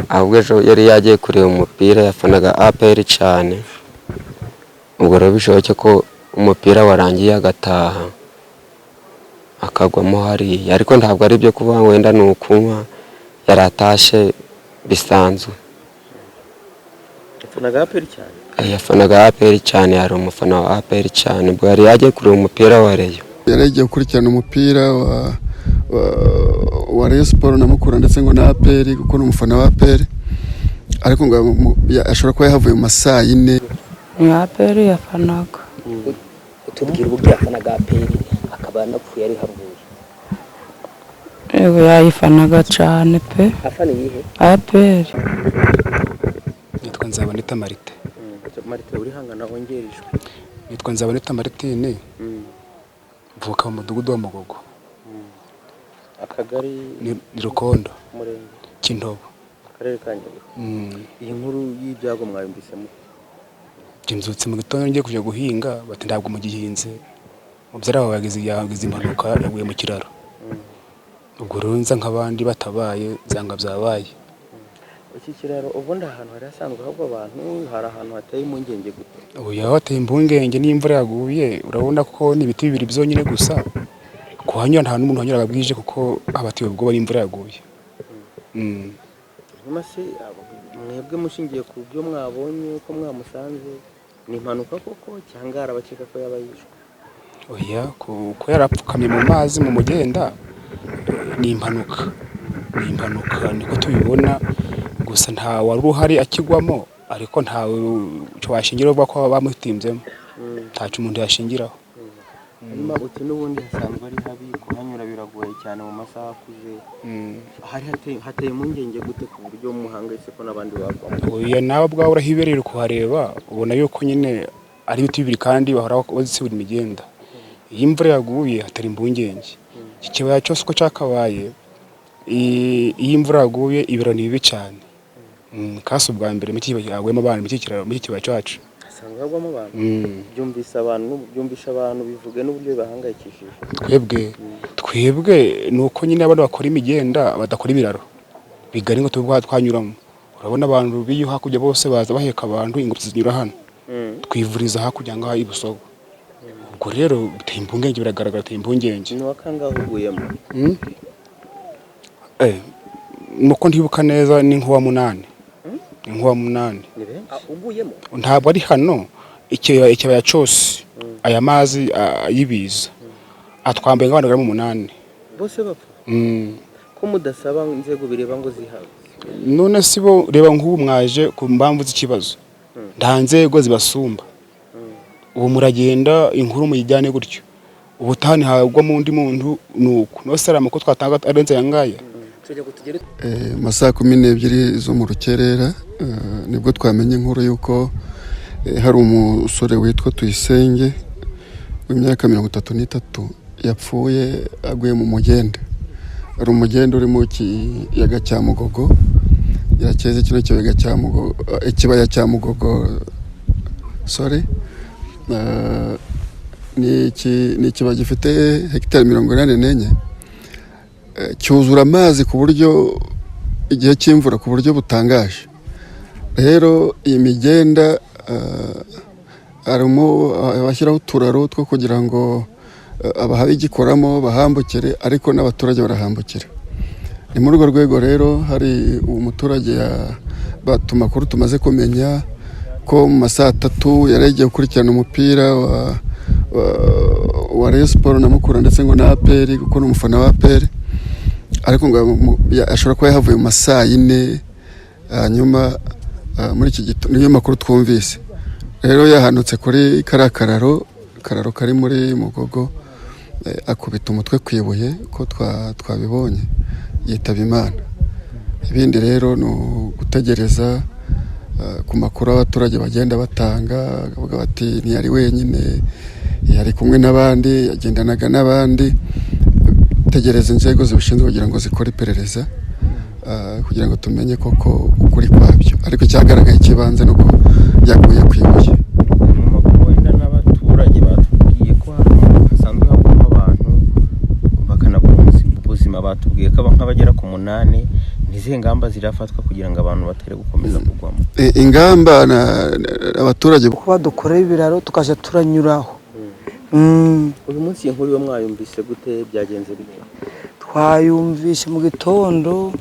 Ahubwo ejo yari yagiye kureba umupira, yafanaga APR cyane. Ubwo rero bishoboke ko umupira warangiye agataha akagwamo hariya, ariko ntabwo ari ibyo kuvuga ngo wenda ni ukunywa, yari atashye bisanzwe. Yafanaga APR cyane? Yafanaga APR cyane, yari umufana wa APR cyane. Ubwo yari yagiye kureba umupira wa Rayon. Yari yagiye gukurikirana umupira wa Rayon Sports na Mukura ndetse ngo na APR, kuko ni umufana wa APR, ariko ngo ashobora kuba yahavuye mu ma saa 4. Ni APR yafanaga. Utubwira uburyo yafanaga APR akaba yanapfuye ari havuye. Yego, yayifanaga cyane pe. Afana iyihe? APR. Nitwa Nzabonita Marite. Marite, urihangana wongera ijwi. Nitwa Nzabonita Martine, mvuka mu mudugudu wa Mugogo. Akagari? Ni Rukondo. Umurenge? Kintobo. Akarere ka Nyabihu. Iyi nkuru y'ibyago mwayumvise mute? Mbyutse mu gitondo ngiye kujya guhinga, bati ntabwo mugihinze, mubyara wawe yagize impanuka, yaguye mu kiraro. Ubwo rero nza nk'abandi batabaye, nsanga byabaye. Iki kiraro ubundi ahantu hari hasanzwe hagwa abantu, hari ahantu hateye impungenge gute? Ubu yaba hateye impungenge n'imvura yaguye, urabona ko ni ibiti bibiri byonyine gusa. Kuhanyura nta n'umuntu wanyuraga bwije, kuko haba hateye ubwoba n'imvura yaguye. Hanyuma se mwebwe mushingiye ku byo mwabonye, uko mwamusanze, ni impanuka koko cyangwa hari abakeka ko yaba yishwe? Oya, ko yarapfukamye mu mazi mu mugenda, ni impanuka, ni impanuka niko tubibona. Gusa nta wari uhari akigwamo, ariko ntawe washingiraho uvuga ko bamutimbyemo, ntacyo umuntu yashingiraho. Hanyuma uti n'ubundi hasanzwe ari habi, kuhanyura biragoye cyane mu masaha akuze. Hari hateye impungenge gute ku buryo muhangayitse ko n'abandi bagwamo? Oya, nawe ubwawe urahibereye, uri kuhareba, ubona yuko nyine ari ibiti bibiri kandi bahora bazisibura imigenda. Iyo imvura yaguye hatari impungenge. Iki kibaya cyose uko cyakabaye, iyo imvura yaguye ibiro ni bibi cyane. Kasi ubwa mbere muri iki kibaya haguyemo abana, muri iki kiraro, muri iki kibaya cyacu. Hasanzwe hagwamo abantu? Byumvise abantu, byumvisha abantu, bivuge n'uburyo bibahangayikishije. Twebwe ni uko nyine abantu bakora imigenda badakora ibiraro bigari ngo tube twanyuramo. Urabona abantu b'iyo hakurya bose baza baheka abantu, ingobyi zinyura hano. Twivuriza hakurya ngaha i Busogo. Ubwo rero biteye impungenge, biragaragara, biteye impungenge. Ni uwa kangahe uguyemo? Nuko ntibuka neza, ni nk'uwa munani, ni nk'uwa munani. Ni benshi. Uguyemo? Ntabwo ari hano, ikibaya cyose aya mazi y'ibiza atwambaye nk'abantu bagera mu munani. Bose bapfa? Ko mudasaba inzego bireba ngo zihawe? None si bo, reba nk'ubu mwaje ku mpamvu z'ikibazo, nta nzego zibasumba. Ubu muragenda inkuru muyijyane gutyo, ubutaha ntihagwamo undi muntu. Nuko nose ari amakuru twatanga arenze aya ngaya? Tujya ngo tugere. Mu ma saa 12 zo mu rukerera nibwo twamenye inkuru y'uko hari umusore witwa Tuyisenge w'imyaka 33 yapfuye aguye mu mugende. Hari umugende uri mu kiyaga cya Mugogo, yakeze kino kiyaga cya Mugogo, ikibaya cya Mugogo, sorry. Ni ikibaya gifite hegitari 84, cyuzura amazi ku buryo igihe cy'imvura ku buryo butangaje. Rero iyi migenda harimo abashyiraho uturaro two kugira ngo abahabigikoramo bahambukire, ariko n'abaturage barahambukira. Ni muri urwo rwego rero hari uwo muturage amakuru tumaze kumenya ko mu ma saa 3 yari yagiye gukurikirana umupira wa Rayon Sports na Mukura ndetse ngo na APR, kuko ni umufana wa APR, ariko ngo ashobora kuba yahavuye mu ma saa 4. Hanyuma muri iki gitondo niyo makuru twumvise rero, yahanutse kuri kariya kararo kari muri Mugogo, akubita umutwe ku ibuye ko twabibonye, yitaba Imana. Ibindi rero ni ugutegereza ku makuru abaturage bagenda batanga, bavuga bati ntiyari wenyine, yari kumwe n'abandi, yagendanaga n'abandi. Tegereza inzego zibishinzwe kugira ngo zikore iperereza kugira ngo tumenye koko ukuri kwabyo, ariko icyagaragaye cy'ibanze ni uko yaguye ku ibuye. Mu makuru wenda n'abaturage batubwiye ko hano hasanzwe hagwamo abantu bakanabura ubuzima, batubwiye ko nk'abagera ku munani. Ni izihe ngamba zirafatwa kugira ngo abantu batere gukomeza kugwamo? Ingamba abaturage Kuba dukorera ibiraro tukajya turanyuraho. Uyu munsi iyi nkuru yo mwayumvise gute? Byagenze bite? Twayumvishe mu gitondo,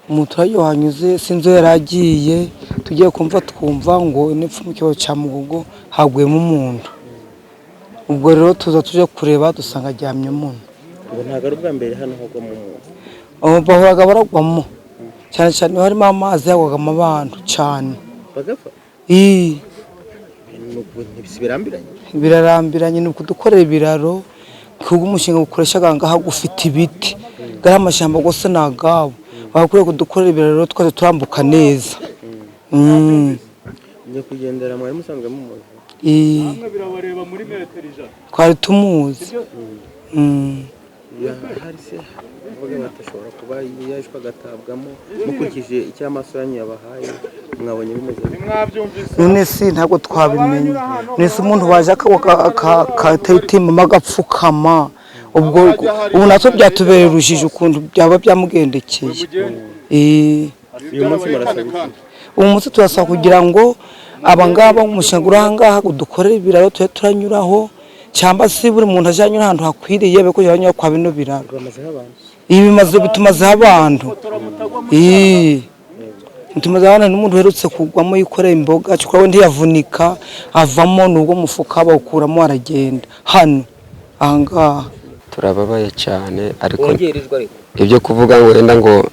umuturage wahanyuze sinzi aho yari agiye, tugiye kumva twumva ngo n'epfo mu kibazo cya Mugogo haguyemo umuntu. Ubwo rero tuza tujya kureba dusanga aryamye muno. Ngo ntabwo ari ubwa mbere hano hagwamo umuntu? Aho bahoraga baragwamo, cyane cyane iyo harimo amazi hagwagamo abantu cyane. Bagapfa? Ii. Birambiranye. Birarambiranye. Ni ukudukorera ibiraro kuko umushinga ukoresha ngaha ufite ibiti, gariya amashyamba rwose ni agabo. Bagakwiye kudukorera ibiraro twese turambuka neza. Nyakwigendera mwari musanzwe mumuzi? Ii. Twari tumuzi. Hari se bavuga batashobora kuba yashwe agatabwamo? Mukurikije icyo amaso yanyu yabahaye, mwabonye bimeze bite? None si ntabwo twabimenye. None se umuntu waje akatitimamo agapfukama, ubwo ubu natwe byatubereye urujijo ukuntu byaba byamugendekeye. Uyu munsi murasaba iki? Ubu munsi turasaba kugira ngo abangaba umushinga uri ahangaha udukorere ibiraro tujye turanyuraho, cyangwa se buri muntu ajye anyura ahantu hakwiriye, be kujya anyura kwa bino biraro. Bamazeho abantu. Ibi bimaze bitumazeho abantu. Bitumazeho abantu. N'umuntu uherutse kugwamo yikoreye imboga, cyangwa we ntiyavunika avamo, n'ubwo mufuka bawukuramo aragenda hano ahangaha. Turababaye cyane, ariko Wongera ijwi ariko. ibyo kuvuga ngo wenda ngo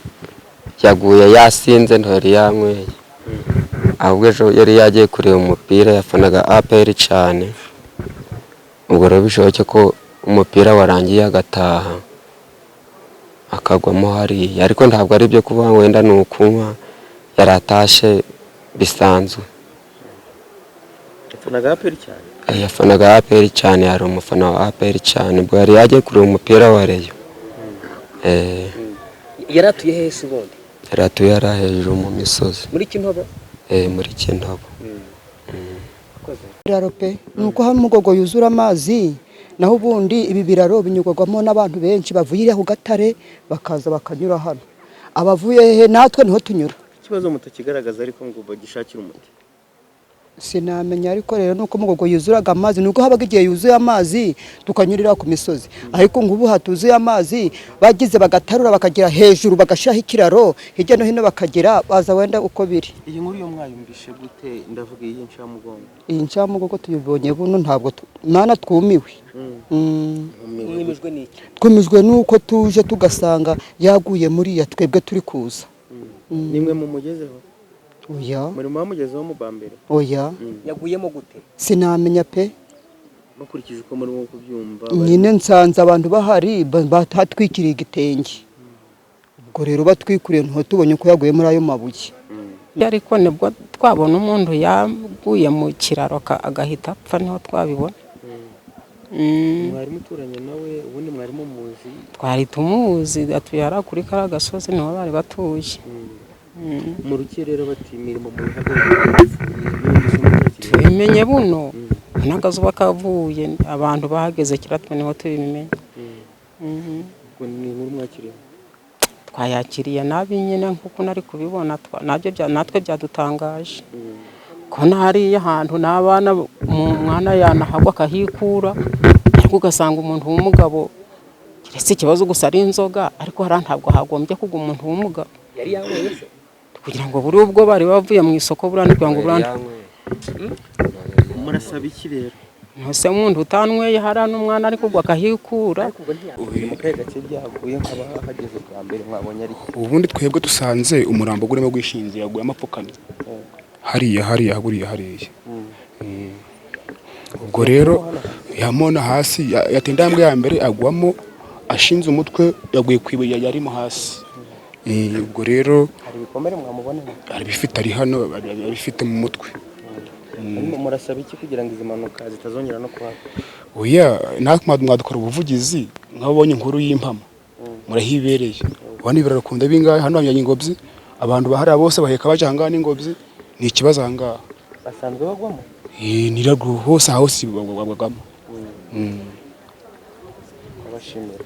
yaguye yasinze, ntiyari yanyweye. Ahubwo ejo yari yagiye kureba umupira, yafanaga APR cyane. Ubwo rero bishoboke ko umupira warangiye agataha akagwamo hariya, ariko ntabwo ari ibyo kuvuga ngo wenda ni ukunywa, yari atashye bisanzwe. Yafanaga APR cyane? Yafanaga APR cyane, yari umufana wa APR cyane. Ubwo yari yagiye kureba umupira wa Rayon. Yari atuye hehe se ubundi? Yari atuye hariya hejuru mu misozi. Muri Kintobo? Muri Kintobo. Biraro pe, ni uko hano Umugogo yuzura amazi, naho ubundi ibi biraro binyurwamo n'abantu benshi bavuye iriya ku gatare bakaza bakanyura hano, abavuye hehe natwe niho tunyura. Ikibazo mutakigaragaza ariko ngo bagishakire umuti? Sinamenya, ariko rero nuko Umugogo yuzuraga amazi, nuko habaga igihe yuzuye amazi tukanyurira ku misozi, ariko ngubu hatuzuye amazi, bagize bagatarura bakagera hejuru bagashyiraho ikiraro hirya no hino bakagera baza wenda uko biri. Iyi nkuru yo mwayumvishe gute? Ndavuga iyi nshamugongo. Iyi nshamugongo tuyibonye buno, ntabwo mana twumiwe. Mwemejwe n'iki? Twumijwe nuko tuje tugasanga yaguye muriya twebwe turi kuza. Nimwe mumugezeho? Oya. Muri mwamugezeho mu bambere? Oya. Yaguyemo gute? Sinamenya pe. Bakurikije uko murimo kubyumva? Nyine nsanze abantu bahari batwikiriye igitenge, ubwo rero batwikuriye ntitubonye uko yaguye muri ayo mabuye. Ariko nibwo twabona umuntu yaguye mu kiraro agahita apfa, niho twabibona. Mwari muturanye nawe ubundi? Mwari mumuzi? Twari tumuzi, atuye hariya kuri kariya gasozi, niho bari batuye. Mu rukerera bati imirimo muyihagarike, mwumvise mutakiri? Tubimenye buno n'akazuba kavuye, abantu bahageze kiratwe, niho tubimenye. Ubwo ni inkuru mwakiriye? Twayakiriye nabi nyine nk'uko nari kubibona, nabyo natwe byadutangaje kubona hariya hantu n'abana umwana yanahagwa akahikura, ariko ugasanga umuntu w'umugabo, keretse ikibazo gusa ari inzoga, ariko hariya ntabwo hagombye kugwa umuntu w'umugabo. Yari yanyweye se? Kugira ngo buri ubwo bari bavuye mu isoko buriya ni kugira ngo buriya. Murasaba iki rero? Ntose umuntu utanyweye hariya n'umwana ari kugwa akahikura. Mu kahe gace byaguye? Nk'abahageze bwa mbere mwabonye ari Ubundi twebwe dusanze umurambo gurimo gwishinze, yaguye amapfukamye hariya hariya hariya hariya. Ubwo rero yamona hasi yateye intambwe ya mbere agwamo ashinze umutwe, yaguye ku ibuye yarimo hasi. Ubwo rero Hari ibikomere mwamubonanye? Arabifite, ari hano, arabifite mu mutwe. Arimo murasaba iki kugira ngo izi mpanuka zitazongera no kuhaba? Oya, natwe mwadukora ubuvugizi nk'ababonye inkuru y'impamo, murahibereye. Ubona ibiraro kunda bingahe hano hamyanya ingobyi, abantu bahariya bose baheka baje ahangaha n'ingobyi, ni ikibazo ahangaha. Basanzwe bagwamo? Ni raguru hose, hose bagwagamo. Kubashimira.